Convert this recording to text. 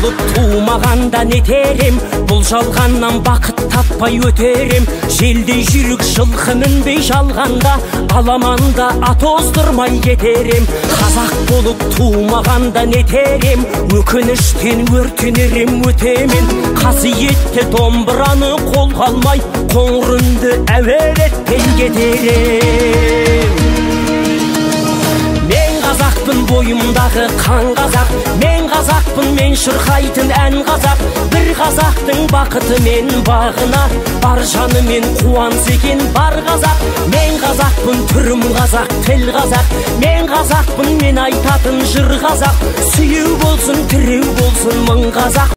болып тумағанда нетер ем, бұл жалғаннан бақыт таппай өтер ем. Желдей жүйрік жылқы мінбей жалғанда, аламанда ат оздырмай кетер ем. Қазақ болып тумағанда нетер ем, өкініштен өртенер ем өтемен. Қасиетті домбыраны қолға алмай, қоңыр үнді әуелетпей кетер ем. Мен қазақпын, бойымдағы қан қазақ, мен қазақпын, мен шырқайтын ән қазақ. Бір қазақтың бақыты мен бағына, бар жанымен қуанса екен бар қазақ. Мен қазақпын, түрім қазақ, тіл қазақ, мен қазақпын, мен айтатын жыр қазақ. Сүйеу болсын, тіреу болсын мың қазақ.